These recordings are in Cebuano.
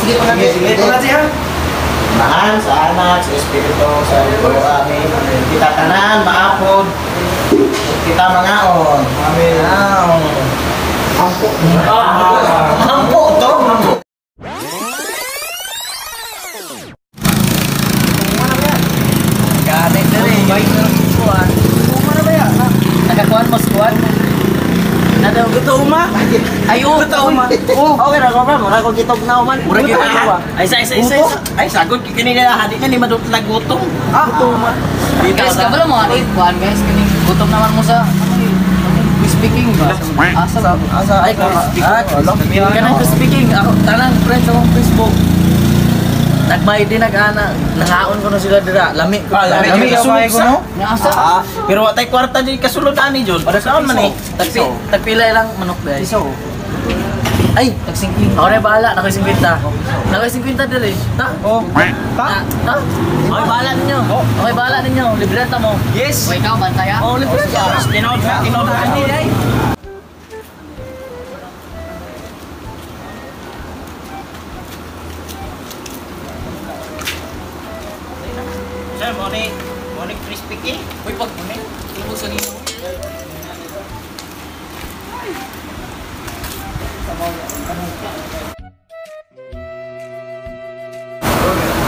Sige, pangati. Sige, pangati ha. Mahan sa Anak, sa Espiritu, sa Santo. Amen. Kita tanan, maapod. Kita mangaon. Amen. Ampo. Ampo to. Ampo. Ganit na rin. Kuan. Kumana ba ya? Nakakuan mo kuan. Nadaw Gutom ma? Ayo, Gutom ma. Oh, okay ra ko ba? Mura ko gitog na man. Mura gyud ba? Ay sa isa isa. Ay sagot kay kanila hadi ka ni madutlag gutom. Ah, gutom ma. Guys, kabalo mo ani kuan guys kini gutom naman mo sa speaking ba? Asa ba? Asa? Ay, Ah, kanang speaking ako tanang friends akong Facebook. Nagmay din nag-ana, nangaon ko na sila dira, lami ko. Ah, lami Lami. ka ko no? Nya asa? Ah, pero wa tay kwarta di kasulod ani jud. Saan man eh? Tagpi, tagpila lang manok dai. Iso. Ay, Tag 50. ako na bahala, nakoy 50. Nakoy 50 diri. Ta? Oh. Ta? Ta? Okay, bahala ninyo. Okay, bahala ninyo. Libre ta mo. Yes. Hoy, ikaw bantay ha. Oh, libre ta. Tinod na, tinod na ani ay. Sir, mo ni crispy king. Uy, pag tungkol sa nino.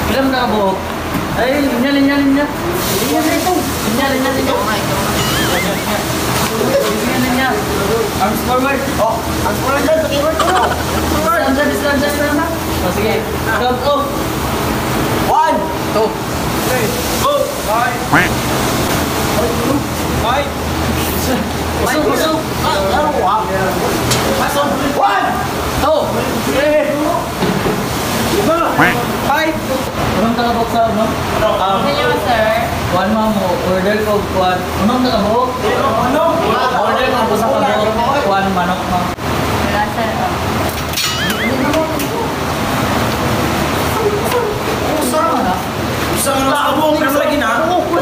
Pila man ka kabuok? Ay, linya, linya, linya. Linya, linya, linya, linya, linya. Linya, linya. Arms forward. Oh, ang forward lang, pag-iwan ko. Stand dyan, stand dyan, stand dyan. Oh, sige. Count off. 1, 2 3, 4, 5, 5. Usog, usog. Pasok. 1, 2, 3, 5. Unang takabuok sa ano? Hello, sir. Kuan mo mo, order ko kuan. Unang takabuok? Ano? Order ko sa kabuok. Kuan manok mo. Wala, sir. Usa man sa kabuok pero lagi na.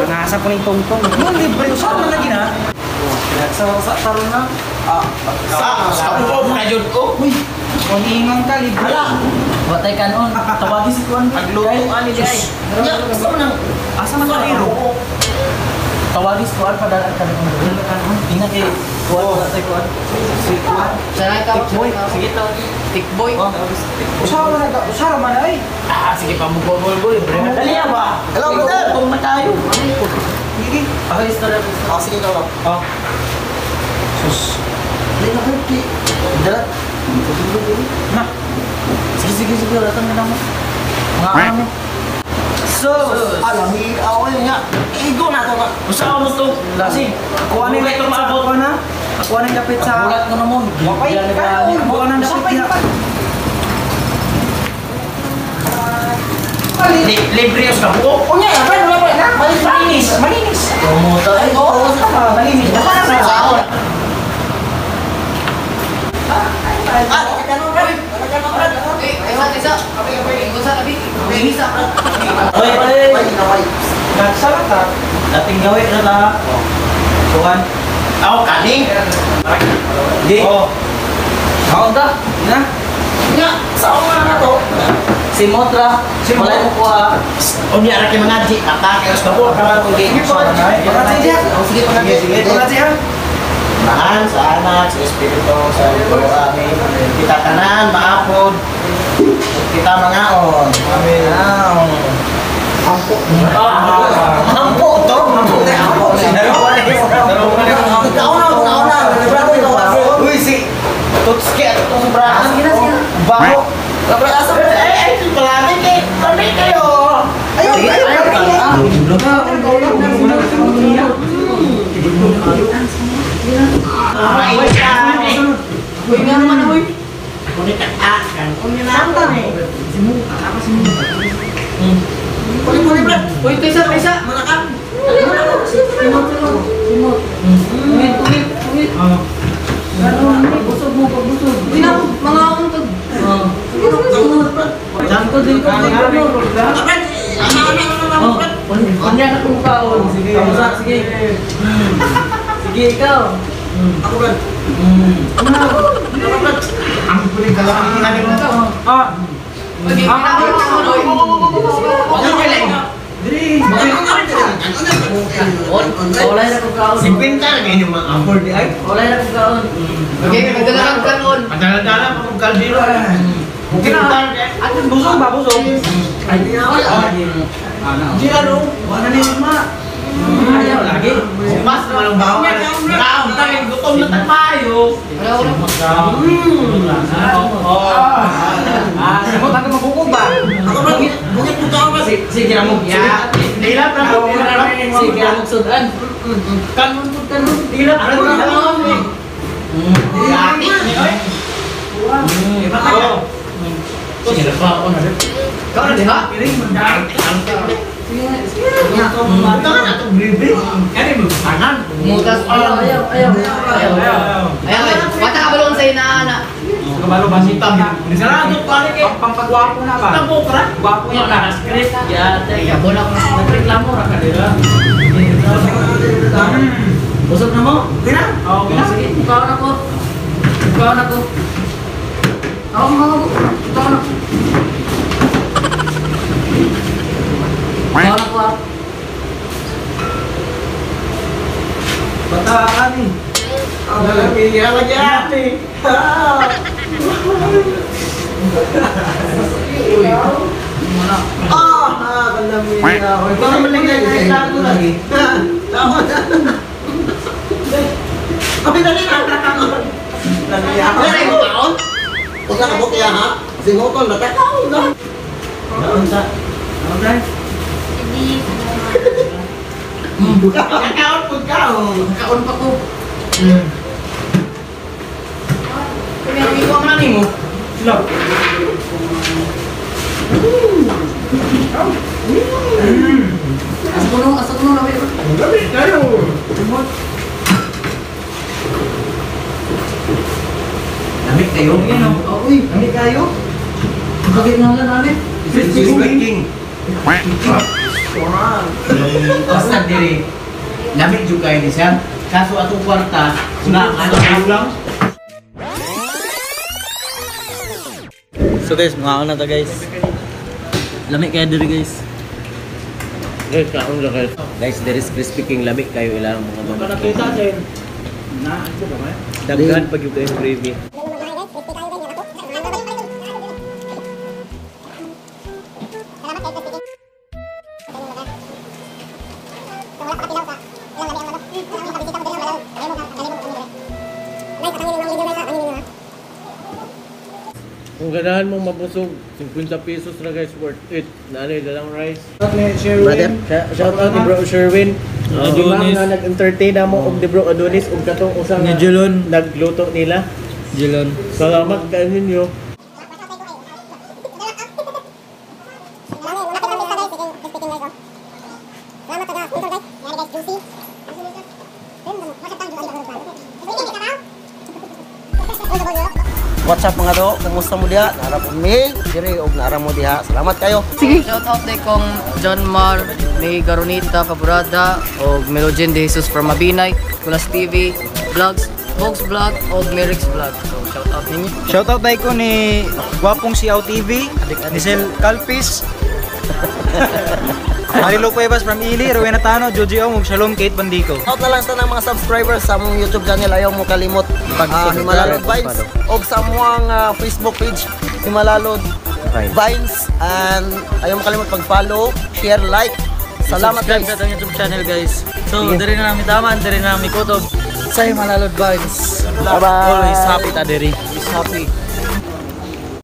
Nasa ko ning tungtong. Yung libre usa man lagi na. Sa taron na. Ah, sa kabuok na jud ko. Uy, kung ingon ka libre. Ala! Watay kanon. Tawagin si kuan. Pagluto ani di ay. Nya, gusto mo nang Asa man ka hero? Tawagin si kuan padala ka ng kanon. Tingnan kay kuan wala tay kuan. Si kuan. Sana ikaw. Tikboy. Sige tawagin. Tikboy. Oh, tawagin si Tikboy. Usa man ka, usa ra man ay. Ah, sige pa mo bol bol. Dali ba? Hello, brother. Kung na tayo. Sige. Okay, istorya. Ah, sige ikaw lang. Oh. Sus. Dali na kayo. Dala. Na. Sige, sige, sige. Wala tang mo. Mga ano. So, alam ni ako nga. Igo na to. Usa mo to. Kasi kuha ni Buhay lapit sa tumabot. kuha na. Kuha ni lapit sa Bulat ko naman. Wapay, kaon. Kuha na lapit diha. Libre sa kabuok. Unya, wala wala na. Malinis, malinis. Tumuta. Ay, oo, sama, malinis. Sa Ah, kanon brad. Kanon brad. Eh, ay, isa. Ingon sa tabi. Isa. Oy, oy. Nagsala ta. Dating gawin na ta. Kuhan. Ako kaning. Di. Oh. Kaon ta. Na. Nya, sa ako nga na to. Si Motra. Si Motra. Wala mo kuha. Unya ra kay mga di atake sa kabuok ka kung di. Pangati diha. Oh, sige pangati. Sige, pangati ha. Mahan sa Anak, sa Espiritu, sa Santo. Amen. Kita tanan, maapod. Kita mangaon. Amen. Ampo. Ampo to. Ampo. Ampo. Ikaw na, ikaw na. Uy, si Tutski at itong sobrahan. Sige na, sige na. Baho. Ay, ay, palami kay. Kami kayo. Ayun, ayun, ayun. Mainit ka. Uy, nga naman, uy. Kulit ang akan. Kulit na ang eh. Kulit, kulit, brad. Uy, tisa, tisa. Manakam. Simot, simot. Simot. Ungit, ungit, ungit. Busog mo, pagbusog. Uy, na, mga untog. Oh. Dito, dito, dito. Oh, kunya na kung kaon. Sige. Kamusta? Sige. Sige, ikaw. Ako, brad. Ako, brad. Ang kulit ka lang. Ah. Wala na kong kaon. 50 na kayo mga afford di ay. Wala na kong kaon. Okay, nagdala kang kanon. Padala-dala pa kong kaldero. Okay na. At busog ba busog? Ay, di ano? Wala na yung ma. Ayaw lagi. Mas walang bawal. Kaon tayo, gutom na tayo. Wala wala. Simot ang mabuko ba? Ako ba bukit mo ka ba? Sige na mo. Ya. Dila pra. Sige na mo sudan. Kanon mo kanon. Dila pra. Yati ni oy. Sige na pa ako na. Kaon na diha? Ito na itong gravy. Kaya mo, tanan. Mutas. Ayaw ayaw ayaw. Ayaw ayaw. Ayaw. Wata ka balon sa inaana. Kabalo ba si Sarado pare kay. Pampagwapo na ba? Tabok ra. Gwapo Wala yan na. na script. Ya, Ay, bola ko. Nagreklamo ra ka dira. Busog na mo? Okay na. Okay na. Sige, kaon ako. Kaon ako. Ako mga kaon ako. Kaon ako ah. Bataan eh. Lalaki lagi ate. Uy. Muna. Ah, kalami na. Ikaw naman lang yan. Ay, lagi. Tama na. Abi dali na. Lami ako. Ay, kaon? Usa ka bukya ha? Singotol na takaon na. Naon sa? Okay. Kaon pud kaon. Kaon pa ko. Kaya ikaw man nimo. Love. Asa kuno labi. Lami kayo. Lami kayo. Oh, uy. Lami kayo. Bakit nga lang namin? Speaking. Basta diri. Lami jud kayo ni siya. Kaso atong kwarta, wala ano lang. So guys, mga na to guys. Lami kaya diri guys. Guys, kaon lang guys. Guys, there is Crispy King, lami kayo ilang mga mama. Nakita din. Na, ito ba ba? Daghan pag yung kayo gravy. Kung ganahan mong mabusog, 50 pesos na guys, worth it. Naanay dalang rice. Brother, Shout out ni Bro Sherwin. Di ba nga nag-entertain na mo og ni Bro Adonis og katong usa Ni nga Jelon. nagluto nila. Jelon. Salamat kayo ninyo. What's up mga do? Kumusta mo diha? Nara po mi, diri og nara mo diha. Salamat kayo. Sige. Shout out day kong John Mar, May Garonita Cabrada, og Melogen De Jesus from Mabinay, Kulas TV, Vlogs, Vox Vlog, og Merix Vlog. So shout out ninyo. Shout out tayo ko ni Gwapong Siaw TV, ni Sel Calpis, Marilo Cuevas from Ili, Rowena Tano, Joji Ong, ug Shalom Kate Bandico. Out na lang sa ng mga subscribers sa among YouTube channel, ayaw mo kalimot Himalalod Vines og sa among Facebook page Himalalod Vines, and ayaw mo kalimot pag-follow, share, like. Salamat Subscribe guys. sa atong YouTube channel guys. So diri na nami taman, diri na nami kutob. Sa Himalalod Vines. Bye-bye. Always happy ta diri. Always happy.